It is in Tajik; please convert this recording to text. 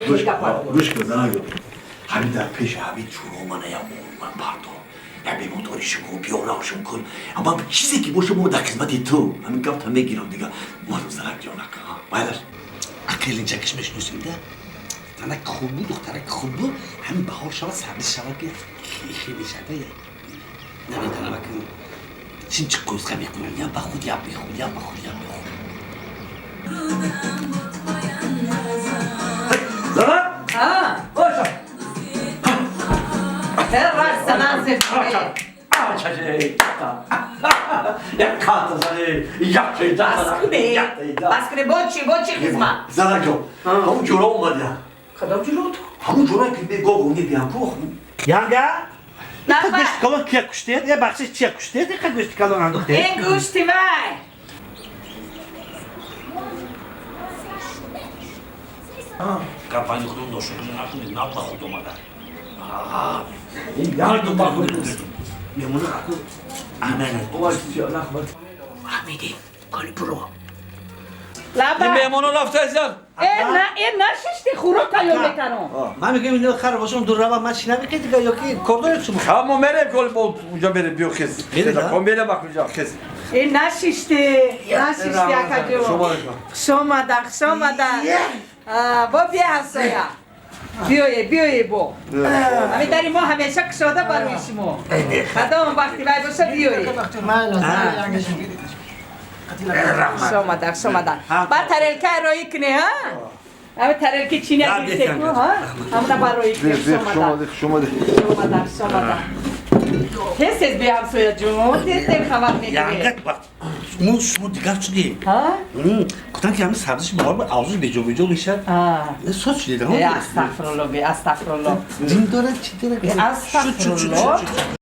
Гӯш гапа. Гӯш кун, занак. Ҳамин дар пеши ҳамин чӯро мана як ман парто. Як меҳмондоришон кун, биёрашон кун. Аммо чизе ки боша, мо дар хизмати ту. Ҳамин гапта мегирам дига. Мардум, занак ҷон, ака. Майлаш. Акелинчакаш мешиносем да, занак хуб буд, духтарак хуб буд. Ҳамин баҳор шавад, сабз шавад, ки хеле шада, намедонам, ака, чин чи қӯзға мекунам, я ба худ, я бехуд, я ба худ, я бехуд. Занак! А, Боша. Раз, Як ката зани, як чиз. Бас куне. Бас куне, бо чи, бо чи хизмат? Занак ҷон, ҳамун ҷура омадя. Кадом ҷуро ту? Ҳамун ҷура ки мегогу мебиям ку. Янга? Нафар. Гӯшти калон кия куштед? Я бахшиш, чия куштед? Иқа гӯшти калон андохтед? Ин гӯшти вай. Гапайни худон ношукрӣ накунед, нав ба худ омада. Ин як ду ба худ. Мемона аку амана. Фаҳмидем. Коли буро. Лаба. Ин меҳмонон рафта азизам. Э, на, э, нашишти, хӯрок тайёр мекарам. Ман мегӯям, ино хар бошам, дур рава, ман чӣ намекунед дига, ё ки кор доред шумо? Ха, мо мерем, коли бо унҷа мерем, биё, хез. Меред, а? Ком мерем, акунҷа хез. Э, нашишти. Нашишти, акаҷон. Хуш омадан, хуш омадан. Бо бия, ҳамсоя. Биёе, биёе бо. Ҳамин дари мо ҳамеша кушода барои шумо. Кадом вақти вай боша, биёе. Хуш омадан, хуш омадан. Баъд тарелкаи роӣ куне, ҳа? Ҳамин тарелки чиня гирифтеку, ҳа? Ҳамна ба роӣ куне. Хуш омадан. Хуш омадед. Хуш омадан, хуш омадан. Тез тез бия, ҳамсоя ҷун, тез тез хабар мегиред. Янга, мо шумо дигар шудем. Ҳа? Гуфтан ки ҳамин сабзиш баҳор авзуш беҷо беҷо мешавад. Соз шудед. Э, астағфирулло, бе, астағфирулло. Дин дорад, чӣ дорад? Э, астағфирулло.